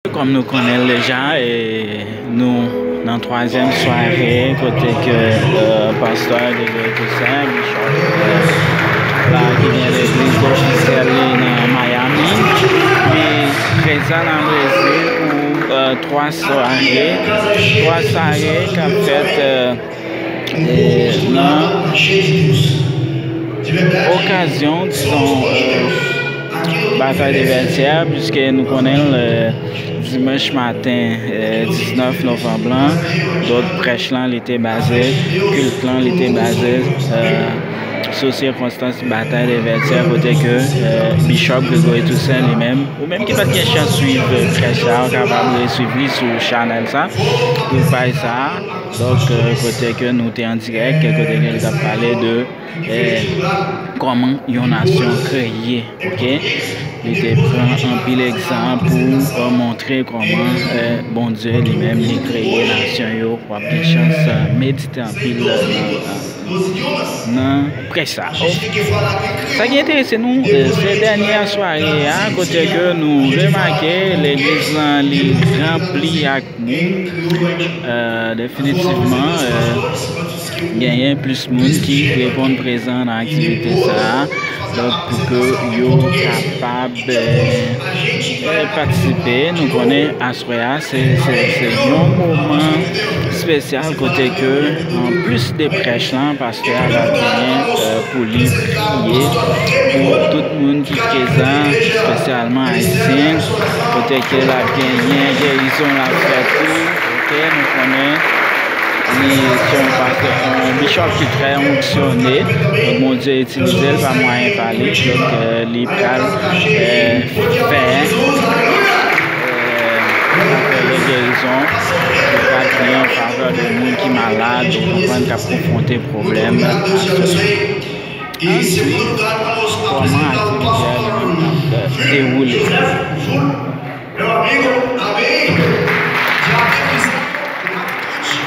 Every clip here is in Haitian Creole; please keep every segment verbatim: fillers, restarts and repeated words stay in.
Kòm nou konnen l deja, e nou nan twazyèm sware kote ke, e, pastè Gregory Toussaint, bishop, e, la ki gen legliz ofisyèl li nan Miami, li prezan nan Brezil pou, e, twa sware, twa sware k ap fèt, e, e, nan okazyon, dizon, e, Batay de Vètyè, piske nou konnen l, e, dimanch maten, e, diznèf novanm lan, donk prèch lan li te baze, kilt lan li te baze, e, sou sikonstans Batay de Vètyè, kote ke, e, bishop Gregory Toussaint li menm, ou menm ki pa t gen chans swiv, e, prèch sa, ou kapab reswiv li sou chanèl sa, sou paj sa. Donk, e, kote ke nou te an dirèk, kote ke l t ap pale de, e, kòman yon nasyon kreye, oke? Li te pran anpil egzanp pou, e, montre kòman, e, Bondye li menm li kreye nasyon yo. W ap gen chans, e, medite anpil, e, nan, e, nan prèch sa. Sa ki enterese nou, e, se dènye sware a, kote ke nou remake legliz lan li ranpli ak moun, e, definitivman, e, genyen plis moun ki reponn prezan nan aktivite sa a. Donk, pou ke yo kapab, e, e, patisipe, nou konnen aswè a, se, se, se yon moman espesyal kote ke, anplis de prèch lan, pastè a va genyen, e, pou li priye pou tout moun ki prezan, espesyalman ayisyen, kote ke l ap genyen gerizon l ap fè tou. Oke, nou konnen li se yon pastè, yon bishop ki trè onksyone. Donk, Bondye itilize l pa mwayen pa li. Donk, e, li pral, e, fè, e, apèl de gerizon, li pral priye an favè de moun ki malad, ou konprann, k ap konfwonte pwoblèm. Ann di kòman aktivite a li menm ap dewoule. Meu amigo, amém? Dia vinte e cinco, na atitude.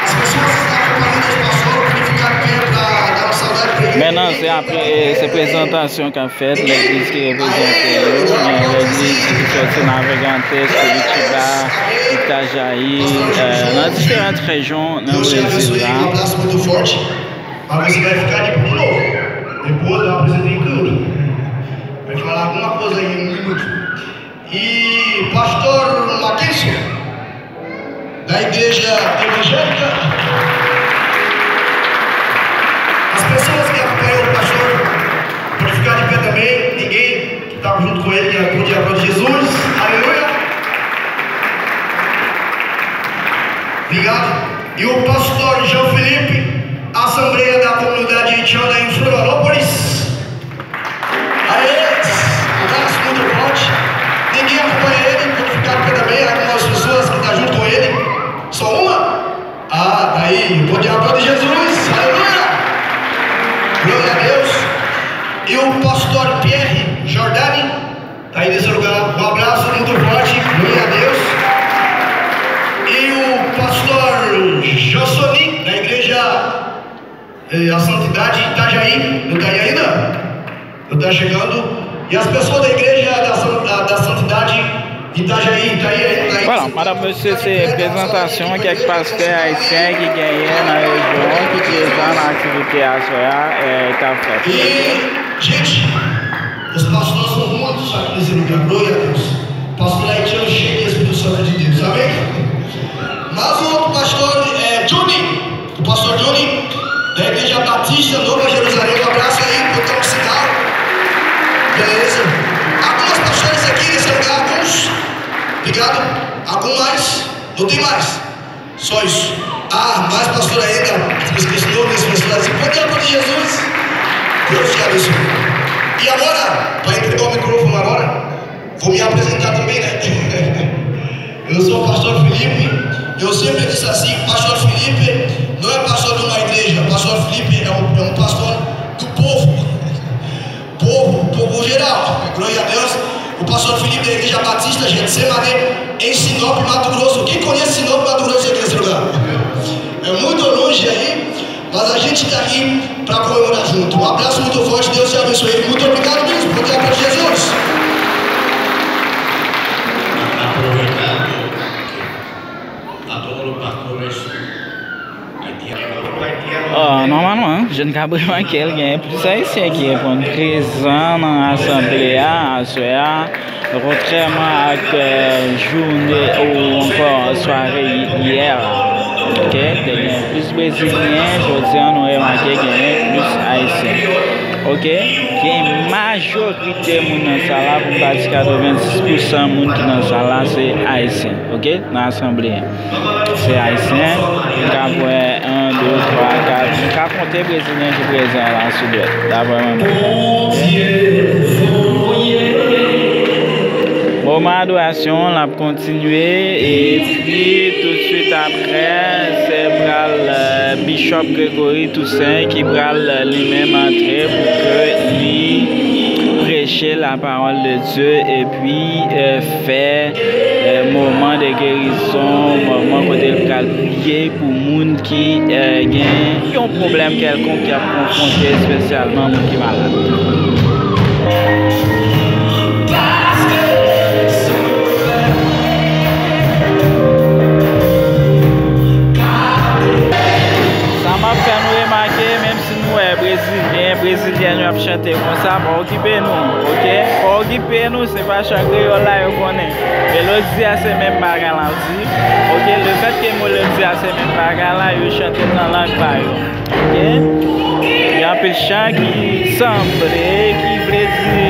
As pessoas estão acompanhando os pastores, podem ficar de pé pra dar um saudade pra igreja. Mentnan, se apre, se prezantasyon k ap fèt, legliz ki reprezante yo, gen legliz ki soti Navegantes, Curitiba, Itajaí, e, nan diferan rejyon nan Brezil la. Mas você vai ficar de pé de novo. Depois eu apresentei tudo. Vai falar alguma coisa aí, um minuto. E pastor Mackenson, da igreja evangélica. As pessoas que acompanham o pastor, pode ficar de pé também. Ninguém que estava junto com ele, que acude a Jesus. Aleluia. Obrigado. E o pastor João Felipe, Assembleia da Comunidade Haitiana em Florianópolis. A eles, um abraço muito forte. Ninguém acompanha ele, pode ficar de pé também. Algumas pessoas que estão junto com ele. Só uma? Ah, tá aí. Pode aplaudir Jesus. Aleluia. Glória a Deus. E o pastor Pierre Jordani, tá aí nesse lugar. Um abraço muito forte. Glória a Deus. E o pastor Jossoni, da igreja, eh, A Santidade Itajaí. Não tá aí ainda? Não tá chegando. E as pessoas da igreja da, San- da, da Santidade Itajaí, tá aí, tá aí. Vwala, madanm, mesye, se prezantasyon kèk pastè ayisyen ki genyen nan rejyon an ki prezan nan aktivite aswè a, eh, k ap fèt. E, gente, os pastores são muitos aqui nesse lugar, glória a Deus. Pastor Haitiano cheio de Espírito Santo de Deus, amém? Mas o outro pastor é Johnny, o pastor Johnny, da Igreja Batista Nova Jerusalém, um abraço aí pro Tom Sinal, beleza? Alguns pastores aqui nesse lugar, alguns, obrigado, algum mais, não tem mais. Só isso. Ah, mais pastor ainda. Esqueci o nome desse pastor. Você pode dar para Jesus. Deus te abençoe. E agora, para entregar o microfone agora, vou me apresentar também, né? Eu sou o pastor Felipe. Eu sempre disse assim, pastor Felipe não é pastor de uma igreja. Pastor Felipe é um, é um pastor do povo. Povo, povo geral. Glória a Deus. O pastor Felipe da Igreja Batista Getsemane, em Sinop, Mato Grosso. Quem conhece Sinop, Mato Grosso, aqui nesse lugar? É muito longe aí, mas a gente tá aqui para comemorar junto. Um abraço muito forte, Deus te abençoe. Muito obrigado mesmo. Pode aplaudir Jesus. Jan n kab remake l, genyen plis Ayisyen ki reponn prezan nan asanble a aswè a, kontrèman ak, euh, jounen ou ankò sware yè a. Ok, te gen plis Brezilyen, jodi a nou remake genyen plis Ayisyen. Ok, gen majorite moun nan sal la, pou m pa di katrevenndis pousan moun ki nan sal la, se Ayisyen. Ok, nan asanble a. Se Ayisyen, m ka wè, en, de, twa, kat, m ka konte Brezilyen ki prezan la sou dwèt, daprè mwen menm. Moman adorasyon an, l ap kontinye, epi toutswit apre, se pral, euh, Bishop Gregory Toussaint ki pral, euh, li menm antre pou ke li preche la parole de Dieu, epi, euh, fè, euh, moman de gerizon, moman kote l pral priye pou moun ki, euh, gen yon pwoblèm kèlkonk, ki ap konfwonte, espesyalman moun ki malad. Sa m ap fè nou remake, menm si nou wè Brezilyen, Brezilyèn yo ap chante konsa, pa okipe nou, ok? Pa okipe nou, se pa chan kreyòl la yo konnen. Melodi a se menm bagay la di, ok? Lefètke melodi a se menm bagay la, yo chante l nan lang pa yo, ok? Gen anpil chan ki sanble, ki vle di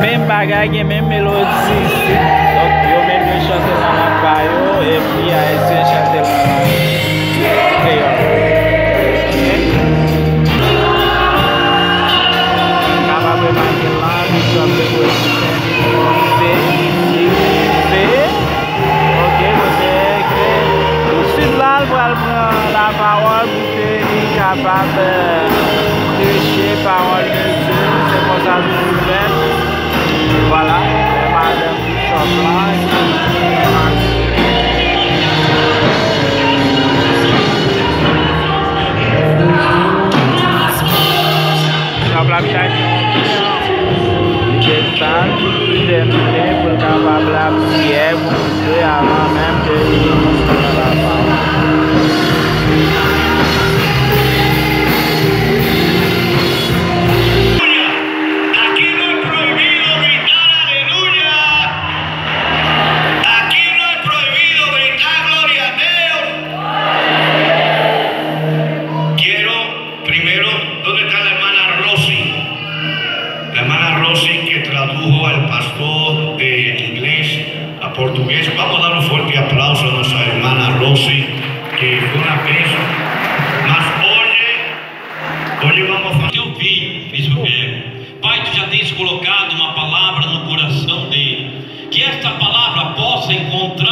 menm bagay, gen menm melodi isit. Donk, yo menm yo chante nan lang pa yo, epi Ayisyen chante nan lang kreyòl. Ok? Kapab remake la, Bishop Depois se, se, ok, kote ke toutswit la, l pral pran lapawòl pou ke li kapab, euh, preche pawòl de Dye. Se konsa nou fè. Vwala, se madanm Bishop la ki Bishop la ap chache yon kliyan. Li desann, li desann pou l kapab lapriyè pou Bondye avan menm ke li pran lapawòl. Aquí no es prohibido gritar aleluya. Aquí no es prohibido gritar gloria a Dios. Quiero primero, ¿dónde está la hermana Rosy? La hermana Rosy que tradujo al pastor de inglés a portugués. Vamos a dar un fuerte aplauso a nuestra hermana Rosy, que fue una bendición. Mas oye, oye, vamos a... Teu filho, Israel. Pai, tu já tens colocado uma palavra no coração dele. Que esta palavra possa encontrar